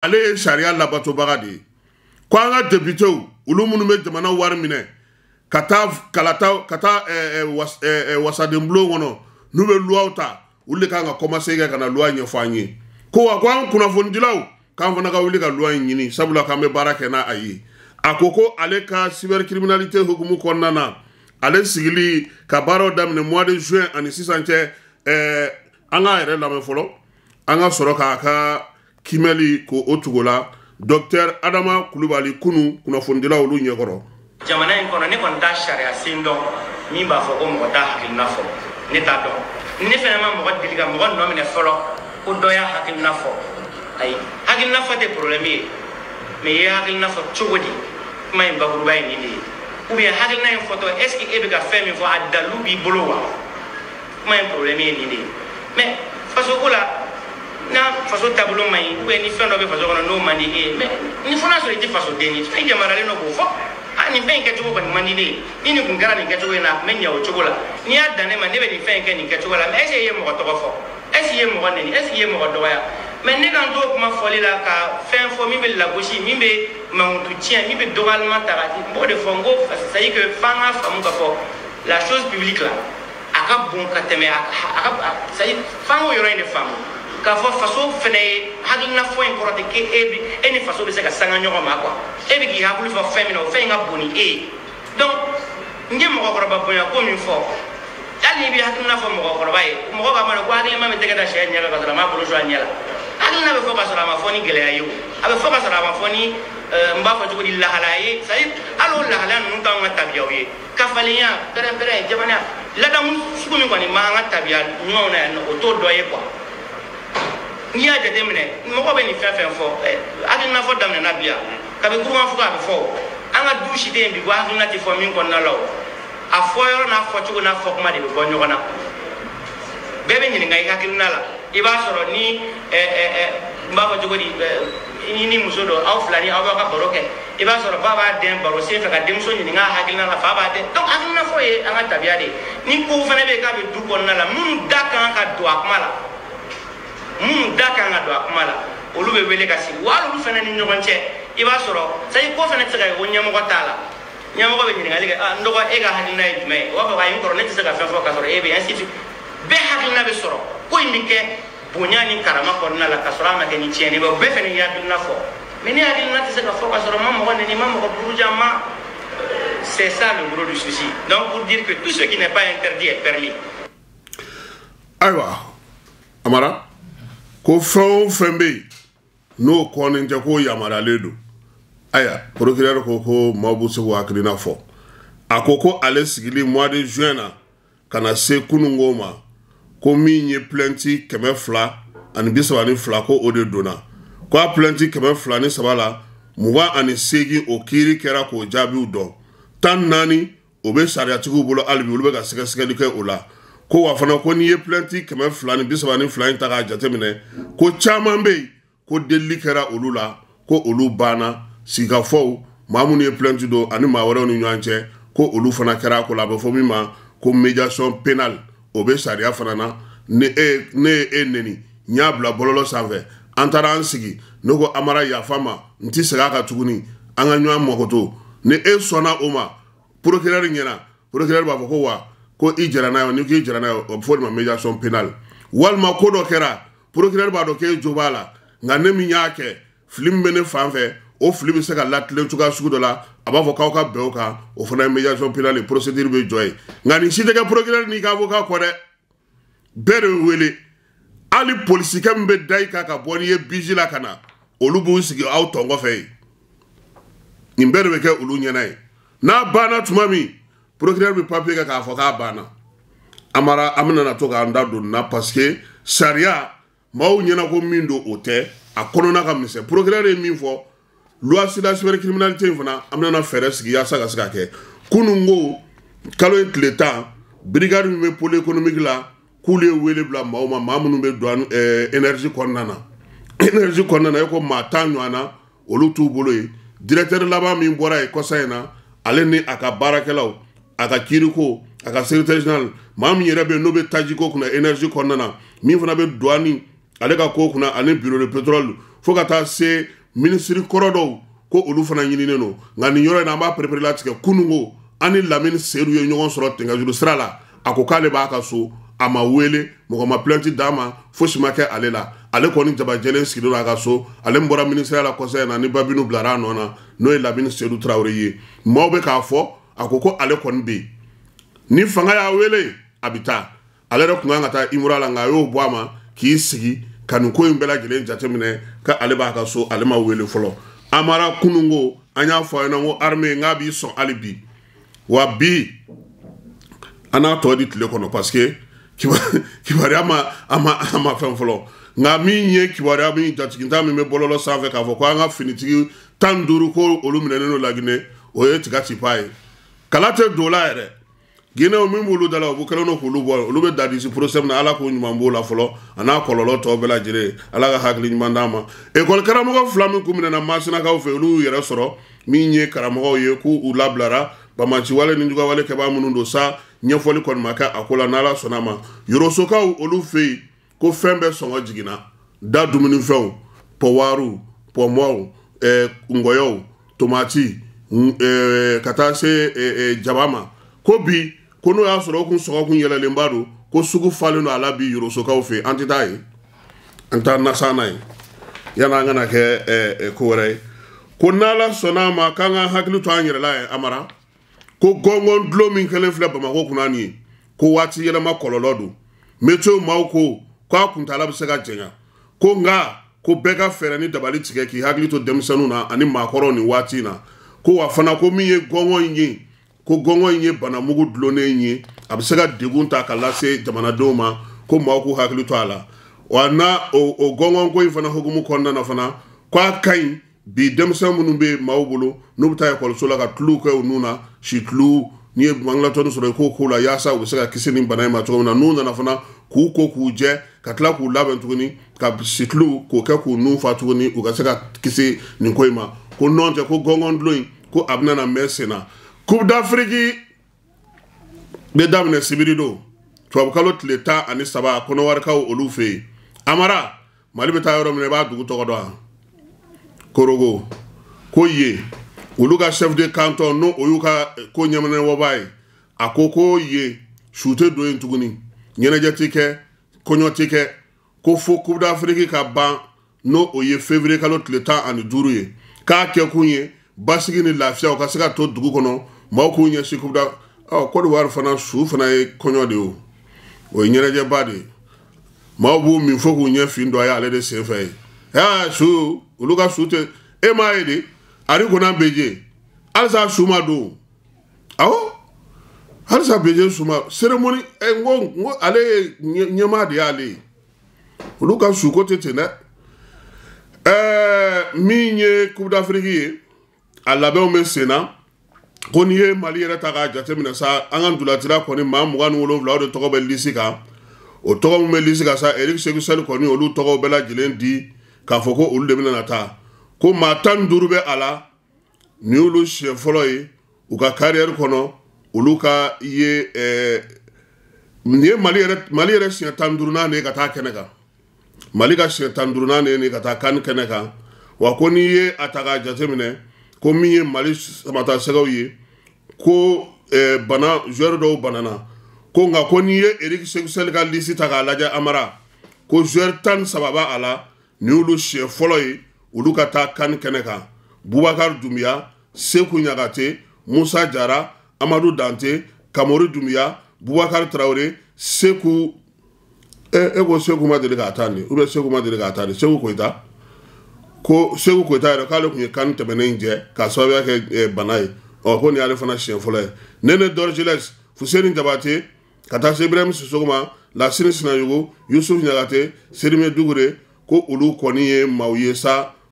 Ale ye sariya labatobaga de ye. Ko an ka députéw, olu minnu bɛ jamana wari minɛ ka taa kalata, ka taa wasadenbulon kɔnɔ, n'u bɛ luwaw ta, olu de kan ka commencer kɛ ka na loi ɲɛfɔ an ye. Ko wa ko an kunnafonidilaw, k'an fana ka wuli ka loi in ɲini, sabula k'an bɛ baara kɛ n'a a ye. A ko ko ale ka cybercriminalité hukumu kɔnɔna na, ale sigili ka baaraw daminɛ mois de juin ani sisan cɛ. An k'a yɛrɛ lamɛn fɔlɔ, an ka sɔrɔ k'a ka kimɛli ko o tugu la. Docteur Adama Kulubali, kunu kunnafonidilaw olu ɲɛkɔrɔ. Jamana in kɔnɔ, ne kɔni t'a sariya sen dɔn min b'a fɔ ko mɔgɔ t'a hakilina fɔ. Ne t'a dɔn. Ne fɛnɛ ma mɔgɔ deli ka mɔgɔ nɔ minɛ fɔlɔ ko dɔ y'a hakilina fɔ. Ayi, hakilina fɔ tɛ problème ye, mais i ye hakilina fɔ cogo di? Kuma in bakuruba ye nin de ye. Ou bien hakilina in fɔtɔ, est ce que e bɛ ka fɛn min fɔ, a dalu b'i bolo wa? Kuma in problème ye nin de ye. Mais faso ko la, n'a faso taabolo man ɲi, ou bien ni fɛn dɔ bɛ faso kɔnɔ n'o man di e ye, mais ni fo n'a sɔrɔ i tɛ fasoden ye, i yamaruyalen don k'o fɔ: a nin fɛn in kɛcogo kɔni man di ne ye, ni nin kun kɛra nin kɛcogo in na, a tun bɛ ɲɛ o cogo la. N'i y'a dan ne ma, ne bɛ nin fɛn in kɛ nin kɛcogo la. Mais est ce que i ye mɔgɔ tɔgɔ fɔ? Est ce que i ye mɔgɔ neni? Est ce que i ye mɔgɔ dɔgɔya? Mais ne kan t'o kuma fɔli la ka fɛn fɔ min bɛ lagosi, min bɛ mankutu tiɲɛ, min bɛ dɔgɔyalima ta ka di. N b'o de fɔ, n ko c'est à dire que f'an ka faamu ka fɔ la chose publique la, a ka bon ka tɛmɛ a ka, c'est à dire f'an k'o yɔrɔ in de faamu k'a fɔ faso fɛnɛ ye hakilina fɔ in kɔrɔ tɛ k'e e ni faso bɛ se ka sanga ɲɔgɔn ma quoi. E bɛ k'i hakili fɔ fɛn min na, o fɛn in ka bon ni e ye. Donc n ye mɔgɔkɔrɔba bonya ko min fɔ, hali n'i bɛ hakilina fɔ mɔgɔkɔrɔba ye, mɔgɔ b'a dɔn ko hakilima bɛ tɛgɛ da sɛ ɲɛ kan ka sɔrɔ a m'a bolo su a ɲɛ la. Hakilina bɛ fɔ ka sɔrɔ a ma fɔ ni gɛlɛya ye, o a bɛ fɔ ka sɔrɔ a ma fɔ ni n b'a fɔ cogo di, lahalaya ye. C'est à dire hali o lahalaya ninnu t'anw ka tabiyaw ye. Kafalenya, pɛrɛn-pɛrɛn, jamanaya ladamu sugu min kɔni m'an ka tabiya ɲumanw na yan nɔ, o t'o dɔ ye quoi. N'i y'a jateminɛ, mɔgɔ bɛ nin fɛn fɛn fɔ, hakilina fɔ daminɛna bi yan kabi kurukan fɔ, a bɛ fɔ o. An ka du si tɛ yen bi ko hakilina tɛ fɔ min kɔnɔna la. O a fɔ yɔrɔ n'a fɔcogo n'a fɔ kuma de bɛ bɔ ɲɔgɔn na. Bɛɛ bɛ ɲininka i hakilina la. I b'a sɔrɔ ni n b'a fɔ cogo di, ni ni muso dɔ, aw fila ni aw b'aw ka baro kɛ, i b'a sɔrɔ ba b'a den baro sen fɛ ka denmuso ɲininka a hakilina la, fa b'a den. Donc hakilina fɔ ye an ka tabiya de ye. Ni kow fana bɛ yen k'a bɛ du kɔnɔna la, minnu da kan ka don a kuma la, minnu da kan ka don a kuma la, olu bɛ wele ka sigi. Wa hali olu fana ni ɲɔgɔn cɛ, i b'a sɔrɔ c'est à dire ko fana tɛ se ka kɛ ko ɲɛmɔgɔ t'a la. Ɲɛmɔgɔ bɛ ɲininkali kɛ: ah, n dɔgɔ, e ka hakilina ye jumɛn ye? O b'a fɔ: ayi, n kɔrɔ, ne tɛ se ka fɛn fɔ k'a sɔrɔ e bɛ yen, ainsi de suite. Bɛɛ hakilina bɛ sɔrɔ, ko in bɛ kɛ bonya ni karama kɔnɔna la ka sɔrɔ a ma kɛ ni tiɲɛni ye. Bɛɛ fana y'i hakilina fɔ, mais ne hakilina tɛ se ka fɔ ka sɔrɔ ma mɔgɔ neni, ma mɔgɔ buruja ma. C'est ça le gros du souci. Donc pour dire que tout ce qui n'est pas interdit est permis. Ayiwa Amara, ko fɛn o fɛn bɛ yen n'o kɔnnen tɛ, k'o yamaruyalen don. Ayiwa, procureur ko ko maaw bɛ se k'u hakilina fɔ. A ko ko ale sigili mois de juin na ka na se kununko ma, ko min ye plainte 232, ko o de donna. Ko a plainte 203 la, 28, o kiiri kɛra k'o jaabiw dɔn. 14, o bɛ sariyatigiw bolo hali bi, olu bɛ ka sɛgɛsɛgɛli kɛ o la. Ko wa fana, ko n'i ye plainte 232 in ta k'a jateminɛ, ko caman bɛ yen ko delili kɛra olu la, ko olu banna. Sigikafɔw, maa minnu ye plainte don ani maa wɛrɛw ni ɲɔgɔn cɛ, ko olu fana kɛra a ko la. A bɛ fɔ min ma ko médiation pénale, o bɛ sariya fana na. Ni e ne ye e neni, n y'a bila bɔlɔlɔ sanfɛ, an taara an sigi, ne ko: Amara, yafa ma, n ti segin a kan tuguni, an ka ɲɔgɔn makoto. Ni e sɔnna o ma procureur ɲɛna, procureur b'a fɔ ko wa ko i jɛra n'a ye. N'i k'i jɛra n'a ye, o bɛ fɔ o de ma médiation pénale. Walima ko dɔ kɛra, procureur b'a dɔn k'e jo b'a la, nka ne min y'a kɛ, fili min bɛ ne fan fɛ, o fili bɛ se ka latilen cogoya sugu dɔ la, a b'a fɔ k'aw ka bɛn o kan. O fana ye médiation pénale, procédure bɛ jɔ yen. Nka nin si tɛ kɛ procureur n'i ka avocat kɔ dɛ, bɛɛ de bɛ wele. Hali polisikɛ min bɛ da i kan ka bɔ n'i ye bisi la ka na, olu b'u sigi aw tɔn kɔfɛ yen. Nin bɛɛ de bɛ kɛ olu ɲɛna ye. N'a banna tuma min, procureur bɛ papier kɛ k'a fɔ k'a banna. Amara, an bɛna to k'an da don nin na, parce que sariya maaw ɲɛna ko min don, o tɛ, a kɔnɔna ka misɛn. Procureur ye min fɔ, loi sur la cybercriminalité in fana, an bɛna fɛɛrɛ sigi yaasa ka se ka kɛ. Kunun ko kalo in tile 10, brigade min bɛ pôle économique la, k'olu ye wele bila maaw ma, maa minnu bɛ douane énergie kɔnɔna na. Énergie kɔnɔna na, e ko maa 10 ɲɔgɔn na, olu t'u bolo yen. Directeur laban min bɔra yen kɔsa in na, ale ni a ka baarakɛlaw, a ka kiiriko, a ka secrétaire général, maa min yɛrɛ bɛ yen n'o bɛ tajiko kunna énergie kɔnɔna na, min fana bɛ douane ale ka ko kunna, ani bureau de pétrole. Fo ka taa se minisiri kɔrɔ dɔw ko olu fana ɲininen don. Nka nin yɔrɔ in na, an b'a perepere latigɛ. Kununko an ni Lamini Seyidu ye ɲɔgɔn sɔrɔ Tɛnkajuru sira la. A ko k'ale b'a ka so, a ma wele, mɔgɔ ma plainte d'a ma, fosi ma kɛ ale la. Ale kɔni jabajɛlen sigilen don a ka so. Ale min bɔra minisiriya la kɔsɛ in na ni Babinu bilara a nɔ na, n'o ye Lamini Seyidu Tarawele ye, maaw bɛ k'a fɔ, a ko ko ale kɔni bɛ yen, ni fanga y'a wele a bɛ taa. Ale yɛrɛ tun kan ka taa imura la, nka a y'o bɔ a ma k'i sigi ka nin ko in bɛɛ lajɛlen jateminɛ, ka ale b'a ka so, ale ma wele fɔlɔ. Amara, kununko an y'a fɔ a ɲɛna ko armée n k'a b'i sɔn hali bi, wa bi an n'a tɔ di tile kɔnɔ, parce que kibaruya ma a ma a ma fɛn fɔlɔ. Nka min ye kibaruya min jatiginta min bɛ bɔlɔlɔ sanfɛ k'a fɔ ko an ka finitigi 15 ko olu minɛnen don Laginɛ, o ye tiga cipa ye, kala tɛ don la yɛrɛ. Ginɛw min b'olu da la, u kɛlen don k'olu bɔ, olu bɛ dadisi procès min na, Ala k'o ɲuman b'o la fɔlɔ, a n'a kɔlɔlɔ tɔ bɛɛ lajɛlen, Ala ka hakili ɲuman d'an ma. Ekɔli karamɔgɔ fila min kun minɛna Masinakaw fɛ, olu y'u yɛrɛ sɔrɔ. Min ye karamɔgɔw ye k'u labilara, bamaciwale ni jugawale kɛbaa minnu don sa, ɲɛfɔli kɔni ma kɛ a ko la, n'Ala sɔnna a ma. Yorosokaw olu fɛ yen ko fɛn bɛɛ sɔngɔ jiginna da, dumunifɛnw, pɔwariw, pɔmɔw, ngɔyɔw, tomati, ka taa se jaba ma, ko bi ko n'o y'a sɔrɔ o kun sɔngɔ kun yɛlɛlenba don, ko sugu falen don a la bi Yorosokaw fɛ. An tɛ taa yen, an taa nasana ye yanni an kana kɛ ko wɛrɛ ye. Ko n'Ala sɔnna a ma, k'an ka hakili to an yɛrɛ la ye. Amara, ko gɔngɔn dulon min kɛlen filɛ Bamakɔ kunna nin ye, ko waati yɛlɛma kɔlɔlɔ don. Météo maaw ko k'a kuntaala bɛ se ka janya, ko nka ko bɛɛ ka fɛɛrɛ ni dabali tigɛ k'i hakili to denmisɛnninw na ani maakɔrɔw nin waati in na. Ko wa fana ko min ye gɔngɔn in ye, ko gɔngɔn in ye banamugu dulonnen ye, a bɛ se ka degun ta ka lase jamanadenw ma, ko maaw k'u hakili to a la. Wa na o gɔngɔn ko in fana hukumu kɔnɔna na fana, k'a ka ɲi bi denmisɛn minnu bɛ maaw bolo n'u bɛ taa ekɔliso la, ka tuluw kɛ u nun na, situlu, n'i ye mangilatɔni sɔrɔ i k'o k'u la, yaasa u bɛ se ka kisi nin bana in ma cogo min na. N'u nana fana k'u ko k'u jɛ, ka tila k'u labɛn tuguni ka situlu k'o kɛ k'u nun fa tuguni, u ka se ka kisi nin ko in ma. Ko nɔn tɛ ko gɔngɔn dulon in ko a bɛna na mɛn sen na. Coupe d'Afrique bɛ daminɛ sibiri don, tubabukalo tile 13, Kɔnɔwarikaw olu fɛ yen. Amara, Mali bɛ taa yɔrɔ min na, i b'a dugu tɔgɔ dɔn wa? Korogo. Ko yen olu ka chef de canton, n'o o y'u ka ko ɲɛmɔgɔba ye, a ko ko yen su tɛ don yen tuguni, ɲɛnajɛ tɛ kɛ, kɔɲɔ tɛ kɛ, ko fo Coupe d'Afrique ka ban, n'o o ye février kalo tile 15 ye. K'a kɛkun ye basigi ni lafiya o ka se ka to dugu kɔnɔ, maaw k'u ɲɛsin Coupe d'Afrique. Ɔ, Côte d'Ivoire fana su fana ye kɔɲɔ de ye, o o ye ɲɛnajɛba de ye, maaw b'u min fo k'u ɲɛ fin dɔ a ye ale de sen fɛ ye. Aa, su, olu ka su tɛ e m'a ye de, ari kɔnɔ Beje halisa su ma don. Awɔ, halisa Beje su ma cérémonie. Ɛ, n ko ale ye ɲɛmaa de y'ale ye, olu ka su ko tɛ ten dɛ. Ɛɛ, min ye Coupe d'Afrique ye, a labɛnw bɛ sen na. Ko n'i ye Mali yɛrɛ ta k'a jateminɛ sa, an ka ntolatila kɔni maa 27, o de tɔgɔ bɛ liste kan. O tɔgɔ min bɛ liste kan sa, Eric Sékou Chelle kɔni olu tɔgɔw bɛɛ lajɛlen di k'a fɔ ko olu de bɛna taa. Ko maa 15 bɛ a la, nin y'olu siɲɛ fɔlɔ ye u ka carrière kɔnɔ olu ka ye. Ɛɛ, nin ye Mali yɛrɛ siɲɛ 15nan de ye ka taa kɛnɛ kan. Mali ka siɲɛ 15nan de ye nin ka taa CAN kɛnɛ kan. Wa ko n'i ye a ta k'a jateminɛ, ko min ye Mali samatasɛgɛw ye, ko bana joueur dɔw banana. Ko nka ko n'i ye Eric Sékou Chelle ka liste ta k'a lajɛ, Amara, ko joueur 13 b'a la, nin y'olu siɲɛ fɔlɔ ye olu ka taa CAN kɛnɛ kan: Bubakar Dumbuya, Seku Ɲagate, Musa Jara, Amadu Dante, Kamori Dumbuya, Bubakar Tarawele, Seku. E ko Seku ma deli k'a taa nin, ou bien Seku ma deli k'a taa nin, Seku Koyita. Ko Seku Koyita yɛrɛ, k'ale tun ye CAN tɛmɛnen in jɛ k'a sababuya kɛ bana ye. Ɔ, ko nin y'ale fana siɲɛ fɔlɔ ye. Nene Dorgelès, Fuseni Jabate, ka taa se Ibrahim Sisoko ma, Lasini Sinayogo, Yusuf Ɲagate, Serime Dugure, ko olu kɔni ye maaw ye sa.